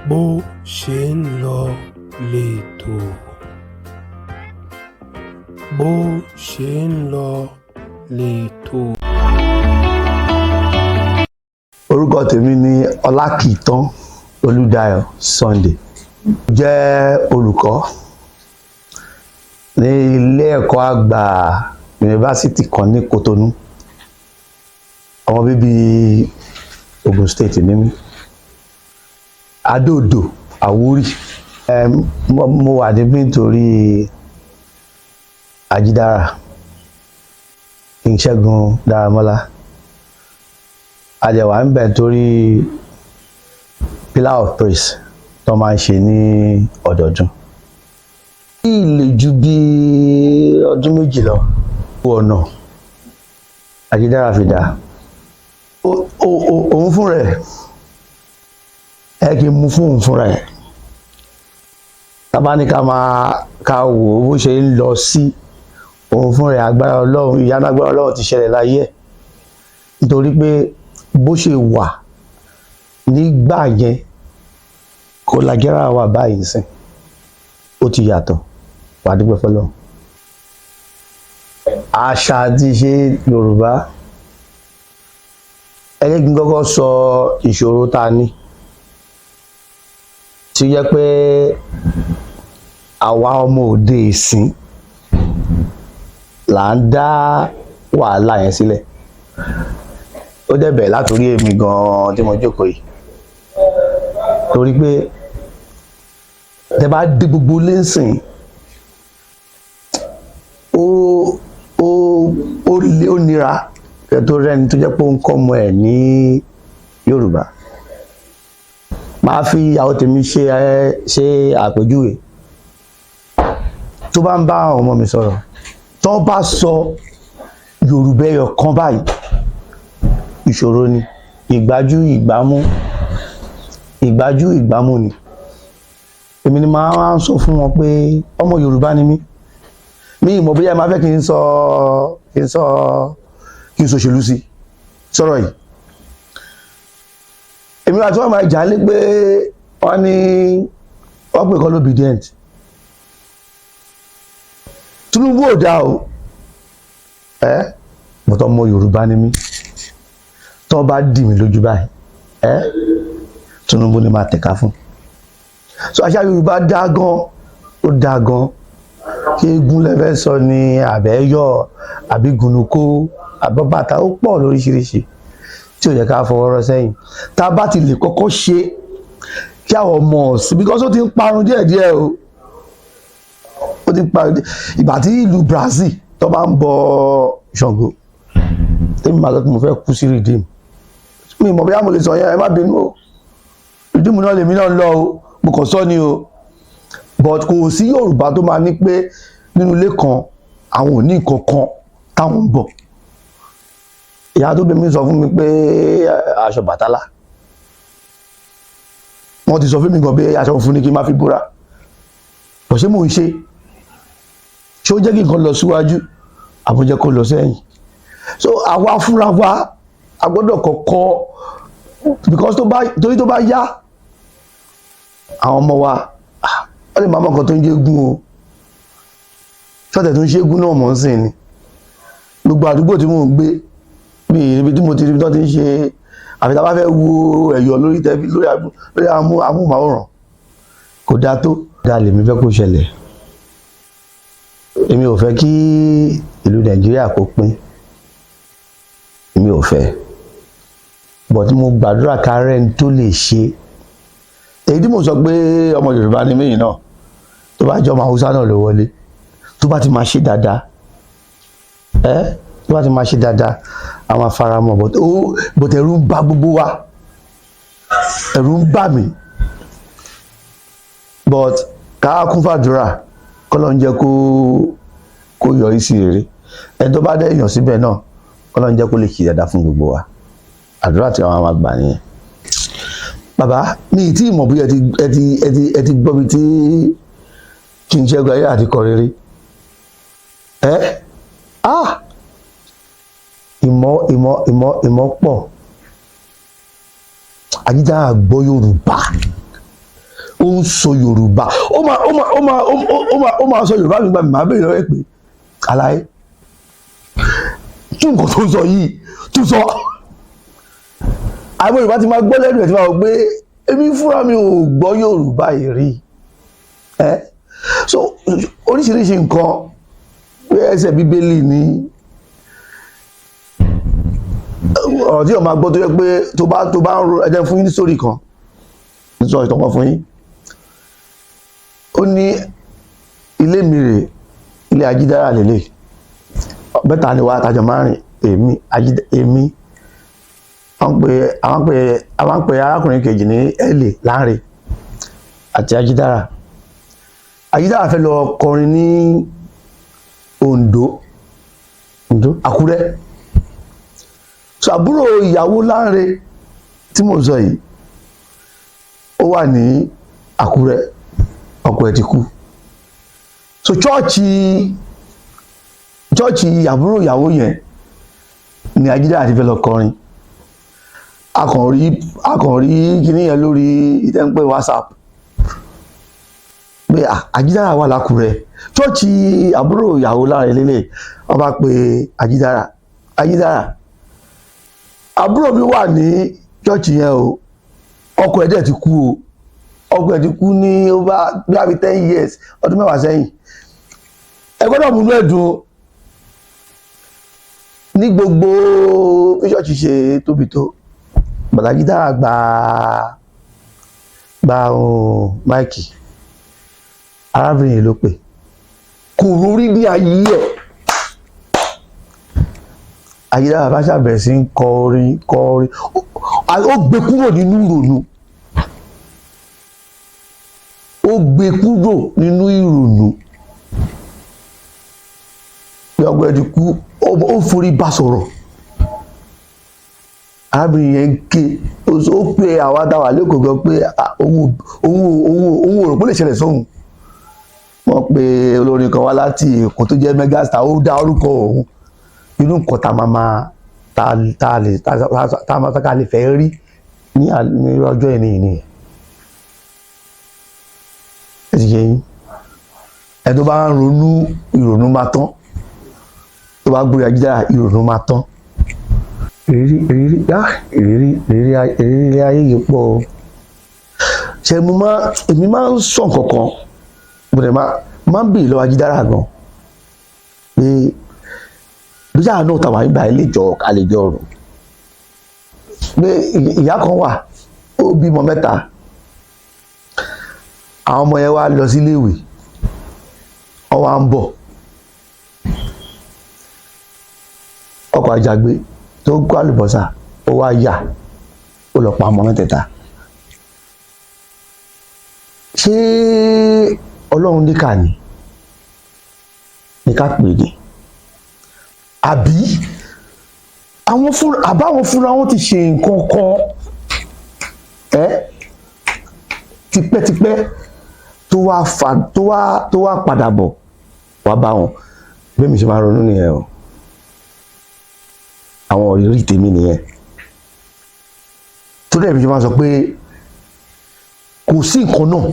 Bó ṣe ń lọ lètò. Bó ṣe ń lọ lètò. Orúkọ tèmi ni Ọlákìtán Olúdáyọ̀ Sunday. Jẹ́ olùkọ́ ní ilé ẹ̀kọ́ àgbà yunifásitì kan ní Kotonu. Ọmọ bíbí Ogun State ní mí, Adó-Odò, Àwórì. Mo wà níbí nítorí Ajídára, King Ṣẹ́gun Dáramọ́lá. A dẹ̀ wà níbẹ̀ nítorí Pillar of Praise tó máa ń ṣe ní ọdọọdún. Kí lè ju bí ọdún 2 lọ ọ̀nà Ajídára fi dá òun fúnra ẹ̀, ẹ kì í mú fún òun fúnra ẹ̀. Tábà ní ká máa ká wò ó bó ṣe ń lọ sí òun fúnra ẹ̀, agbára Ọlọ́run, ìyanu agbára Ọlọ́run ti ṣẹlẹ̀ láyé ẹ̀, nítorí pé bó ṣe wà nígbà yẹn kò lágẹ́rà wà báyìí sìn, ó ti yàtọ̀. Wà á dúpẹ́ fọlọ́run. Àṣà àti ìṣe Yorùbá, ẹ jẹ́ kí n kọ́kọ́ sọ ìṣòro tá a ní, tí ó jẹ́ pé àwa ọmọ òde ìsìn là ń dá wàhálà yẹn sílẹ̀. Ó dẹ̀ bẹ̀rẹ̀ látòrí èmi gan-an tí mo jókòó yìí, torí pé tẹ bá dé gbogbo lẹ́sìn, ó lé, ó nira kẹ tó rẹ́ni tó jẹ́ pé ó ń kọ́ ọmọ ẹ̀ ní Yorùbá. Máa fi ìyàwó tèmi ṣe àpèjúwe. Tó bá ń bá àwọn ọmọ mi sọ̀rọ̀, tó bá sọ Yorùbá ẹyọ kan báyìí, ìṣòro ni. Ìgbájú ìgbámú, ìgbájú ìgbámú ni. Èmi ni màá ń sọ fún wọn pé ọmọ Yorùbá ni mí. Mi ì mọ̀ bóyá ẹ máa fẹ́ kí n sọ òṣèlú sí sọ̀rọ̀ yìí. Èmi àti wọn máa jà lé pé wọ́n ní wọ́n pè kọ́ l'Obidient. Tinubu ò dáa o, ẹ bọ́tọ̀ ọmọ Yorùbá ni mí. Tó bá dì mí lójú báyìí, ẹ Tinubu ni máa tẹ̀ka fún. So àṣà Yorùbá dá gan, ó dá gan. Kí eégún lẹ́fẹ́ sọ ni, àbẹ́yọ̀, àbí gùnùkó, àbọ̀bàtà, ó pọ̀ lóríṣiríṣi tí ò yẹ ká fọwọ́ rọ́ sẹ́yìn. Tá a bá ti lè kọ́kọ́ ṣe kí àwọn ọmọ ọ̀sìn, because ó ti ń parun díẹ̀díẹ̀ o, ó ti ń parun díẹ̀. Ìgbà tí ìlú Brazil tó bá ń bọ Ṣàngó, tèmi máa sọ pé mo fẹ́ kú sí Redeem. Mi mọ̀ bóyá mo lè sọ yẹn, ẹ má bínú o. Redeem náà lèmi náà ń lọ o, mo kàn sọ ni o. But kò sí Yorùbá tó máa ní pé nínú ilé kan, àwọn ò ní nǹkan kan táwọn ń bọ̀. Ìyá tó bí mi sọ fún mi pé aṣọ bàtálá, wọ́n ti sọ fún mi gan pé aṣọ funfun ni kí n má fi búra bọ̀. Ṣé mò ń ṣe? Ṣé ó jẹ́ kí nǹkan lọ síwájú àbújẹ́ kó lọ sẹ́yìn? So àwa fúnra wa, a gbọ́dọ̀ kọ́kọ́, because tó bá torí tó bá yá, àwọn ọmọ wa, wọ́n lè máa mọ nǹkan tó ń jẹ́ égún o. Ṣọ́tẹ̀ tó ń ṣe égún náà mọ̀ ń sìn ni. Gbogbo àdúgbò tí mò ń gbé bí ibi tí mo ti rí tó ti ń ṣe, àfi tá a bá fẹ́ wo ẹ̀yọ̀ lórí tẹbí, lórí amóhùnmáwòrán, kò dáa tó dáa. Lèmi fẹ́ kó ṣẹlẹ̀. Èmi ò fẹ́ kí ìlú Nàìjíríà kó pín, èmi ò fẹ́. But mo gbàdúrà kárẹ́ tó lè ṣe èyí tí mo sọ pé ọmọ Yorùbá ni mí náà, tó bá jẹ́ ọmọ Haúsá náà ló wọlé, tó bá ti máa ṣe dáadáa, ẹ tó bá ti máa ṣe dáadáa, àwọn afáramọ́. But ẹ̀rù ń bà gbogbo wa, ẹ̀rù ń bà mí. But ká kún fàdúrà, kọ́lọ́ ń jẹ́ kó yọrí sí rere. Ẹni tó bá dẹ̀ yàn síbẹ̀ náà, kọ́lọ́ ń jẹ́ kó lè ṣe dáadáa fún gbogbo wa. Àdúrà tí àwọn máa gbà nìyẹn. Bàbá mi ì tí ì mọ̀ bóyá ẹ ti gbọ́ mi tí kí n ṣẹ́gun ayé àti kọ rere. Ẹ ah, ìmọ̀ ìmọ̀ ìmọ̀ ìmọ̀ pọ̀. Àjídára gbọ́ Yorùbá. Ó ń sọ Yorùbá, ó máa sọ Yorùbá mi gbà mí, máa bèèrè lọ́wọ́ ẹ̀ pé, "Àlàyé tún nǹkan tó ń sọ yìí tún sọ." Àwọn Yorùbá ti máa gbọ́ lẹ́nu ẹ̀ tí máa wọ pé èmi fúnra mi ò gbọ́ Yorùbá yìí rí ẹ́. So oríṣiríṣi nǹkan pé ẹsẹ̀ Bíbélì ní ọ̀rọ̀ tí yóò máa gbọ́ tó yẹ pé tó bá ń ro ẹjẹ́ fún yín ní sórí kan, sọ ìtàn kan fún yín. Ó ní ilé mi rè, ilé Ajídára lélẹ̀. Mẹ́ta ni wà tájọ máa ń rìn, èmi èmi àwọn pè arákùnrin kejì ní Ẹ̀lì Láńre àti Ajídára. Ajídára fẹ́ lọ kọrin ní Oǹdó. Oǹdó. Àkúrẹ́. So àbúrò ìyàwó Láńre tí mo sọ yìí, ó wà ní Àkúrẹ́, ọkọ ẹ̀ ti kú. So chọ́ọ̀chì àbúrò ìyàwó yẹn ni Ajídára ti fẹ́ lọ kọrin. A kàn rí kíní yẹn lórí ìtẹ́ńpẹ́ WhatsApp pé Ajídára wà lákúrẹ́, chọ́ọ̀chì àbúrò ìyàwó Láńre lélẹ̀. Wọ́n bá pe Ajídára, "Ajídára, àbúrò mi wà ní chọ́ọ̀chì yẹn o, ọkọ ẹ̀ dẹ̀ ti kú o. Ọkọ ẹ̀ ti kú ní over bí i 10 years, ọdún 10 sẹ́yìn. Ẹ gbọ́dọ̀ múnú ẹ̀ dùn o." Ní gbogbo bí ṣọ́ọ̀ṣì ṣe tóbi tó, Bàlájídára gba mic, arábìnrin yìí ló pè. Kò rórí ní ayé ẹ̀. Ajídára bá ṣàbẹ̀rẹ̀ sí ń kọ orin, kọ orin, ó gbé kúrò nínú ìrònú, ó gbé kúrò nínú ìrònú pé ọgbẹ́ ẹ ti kú. Ó forí bá sọ̀rọ̀. Arábìnrin yẹn ń ké. Ó pe àwa táwa lẹ́kọ̀ọ́ gan pé òun ò rò pé ó lè ṣẹlẹ̀ sóhun. Wọ́n pe olórin kan wá láti Èkó tó jẹ́ megastar, ó dá orúkọ òun. Inú nǹkan tá a máa máa tá tá lè tá tá máa tá lè fẹ́ rí ní ọjọ́ ìní nìyẹn. Ẹ ti yẹ yín, ẹ tó bá ń ronú, ìrònú máa tán. Tó bá gbórí Ajídára, ìrònú máa tán. Ìrírí, ah, ìrírí ilé ayé yìí pọ̀ o. Ṣe mo máa èmi máa ń sọ nǹkan kan, mo dẹ̀ máa ń bèèrè lọ́wọ́ Ajídára gan pé bí sáà náà tàwa nígbà ilé ìjọ àlejò ọ̀run pé ìyá kan wà, ó bímọ mẹ́ta. Àwọn ọmọ yẹn wá lọ sí iléèwé, wọ́n wá ń bọ̀, ọkọ̀ àjàgbé tó ń kó àlùbọ́sà, ó wá yà, ó lọ pa ọmọ mẹ́tẹ̀ẹ̀ta. Ṣé Ọlọ́run níkà ni ní ká pè ní, àbí àwọn fúnra, àbáwọn fúnra wọn ti ṣe nǹkan kan ẹ tipẹ́tipẹ́ tó wá fa tó wá padà bọ̀ wá bá wọn? Bí mi ṣe máa ronú nìyẹn o. Àwọn ìrírí tèmi nìyẹn. Tó dẹ̀ mi ṣe máa sọ pé kò sí nǹkan náà,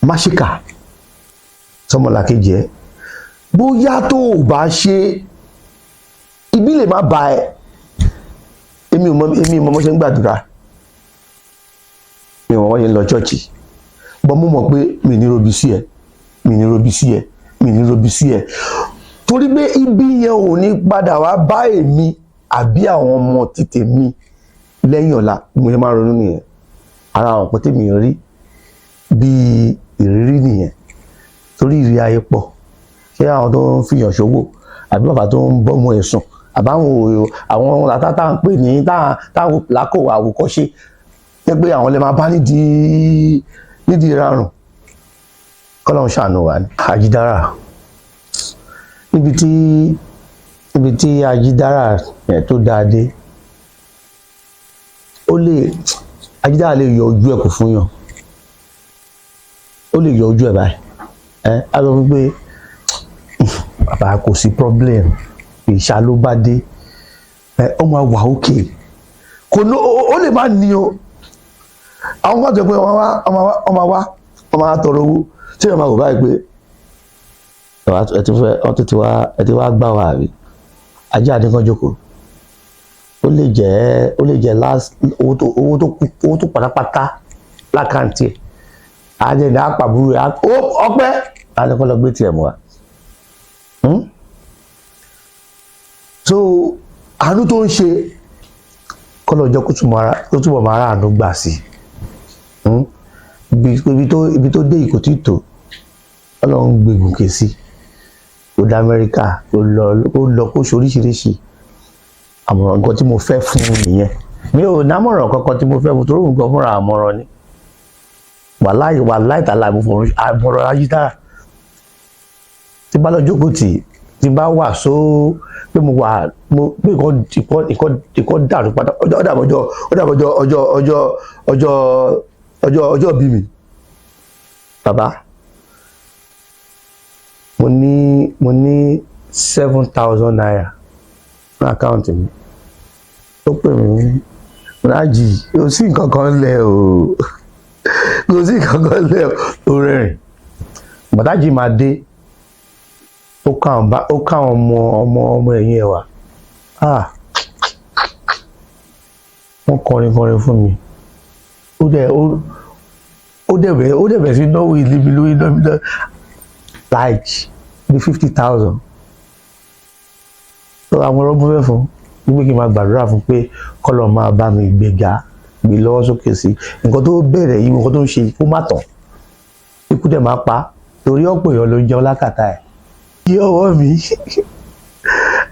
má ṣèkà sọmọlàkejì ẹ. Bóyá tó o bá ṣe, ibi lè má ba ẹ. Èmi ò mọ bó ṣe ń gbàdúrà, mi ò mọ bó ṣe ń lọ chọ́ọ̀chì bọ́n. Mo mọ̀ pé mi ní robi sí ẹ, mi ní robi sí ẹ, mi ní robi sí ẹ, torí pé ibi yẹn ò ní padà wá bá èmi àbí àwọn ọmọ títè mi lẹ́yìn ọ̀la. Bí mo ṣe máa ronú nìyẹn. Ara àwọn nǹkan tèmi rí bíi ìrírí nìyẹn, torí ìrírí ayé pọ̀. Ṣé àwọn tó ń fìyàn ṣòwò, àbí bàbá tó ń bọ́mọ ẹ̀ sùn, àbáwọn àwọn làtà tá à ń pè ní táwọn làákò àwòkọ́ṣe jẹ́ pé àwọn lè máa bá nídìí ìrarùn. Kọ́lọ́run ṣàánú wa ni. Ajídára, níbi tí Ajídára yẹn tó dáa dé, ó lè Ajídára lè yọ ojú ẹ̀ kò fún yàn, ó lè yọ ojú ẹ̀ báyìí. Ẹ á sọ fún pé, "Bàbá, kò sí problem, ìṣá ló bá dé." Ẹ ó máa wà òkè, kò ní ó lè má ní o. Àwọn kan tó pé wọ́n wá, wọ́n máa wá, wọ́n máa tọrọ owó tí wọ́n máa wò báyìí pé ẹ ti fẹ́, wọ́n ti wá, ẹ ti wá gbà wá àbí ajé àdínkàn jókòó. Ó lè jẹ́ last owó tó kù, owó tó pátápátá l'account ẹ̀. Àjẹ́ ní àpàbúrò ẹ̀ ọpẹ́ àdínkàn lọ gbé tiẹ̀ mọ́ wa. So àánú tó ń ṣe, kọ́lọ́jọ́ kó túbọ̀ máa ráàánú gbà sí i. Ibi tó dé yìí kò tí tó. Ọlọ́run gbé gòkè sí, kó dé Amẹ́ríkà, kó lọ kó ṣe oríṣiríṣi. Àmọ̀ràn nǹkan tí mo fẹ́ fún un nìyẹn. Mi ò námọ̀ràn kankan tí mo fẹ́ fún, torí òun gan fúnra àmọ̀ràn ni. Wàláì, wàláì tàlà, mo fọ̀rọ̀ àmọ̀ràn ayídára. Tí bá lọ jókòó tì, tí bá wà só pé mo wà, mo pé nǹkan dàrú pátá, ó dàbọ̀ ọjọ́, ó dàbọ̀ ọjọ́ ọjọ́ ọjọ́ ọjọ́ ọjọ́ ọjọ́ bí mi. Bàbá, mo ní ₦7,000 ní account mi. Ó pè mí, rájì, kò sí nǹkan kan lẹ̀ o, kò sí nǹkan kan lẹ̀ o. Ó rẹ́rìn. Bàtájì máa dé, ó káwọn ọmọ ọmọ ẹ̀yìn ẹ̀ wá. Ah, wọ́n kọrin kọrin fún mi. Ó dẹ̀ bẹ̀rẹ̀ sí náwó ilé mi lórí náà mi like bí 50,000. So àwọn ọ̀rọ̀ mo fẹ́ fún wípé kí n máa gbàdúrà fún pé kọ́lọ̀ máa bá mi gbéga, gbé lọ́wọ́ sókè sí nǹkan tó bẹ̀rẹ̀ yìí, nǹkan tó ń ṣe, kó má tàn, ikú dẹ̀ máa pa, torí ọ̀pọ̀ èèyàn ló ń jẹun lákàtà ẹ̀. Gí ọwọ́ mi,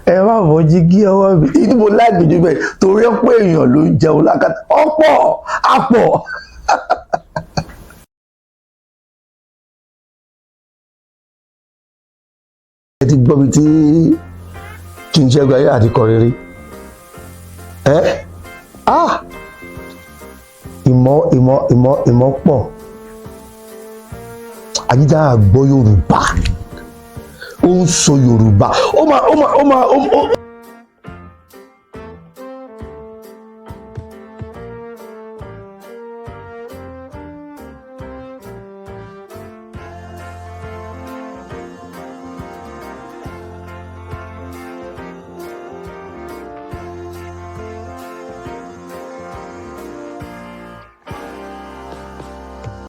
ẹ má fọ́ jí, gí ọwọ́ mi inú mo láìpẹ́ jù bẹ́ẹ̀, torí ọ̀pọ̀ èèyàn ló ń jẹun lákàtà, ọ̀pọ̀ àpọ̀. Ẹ ti gbọ́ mi tí kí n ṣẹ́gun ayé àti kọ rere ẹ. Ah, ìmọ̀ ìmọ̀ ìmọ̀ ìmọ̀ pọ̀. Ajídára gbọ́ Yorùbá, ó ń sọ Yorùbá, ó máa ó máa ó máa ó.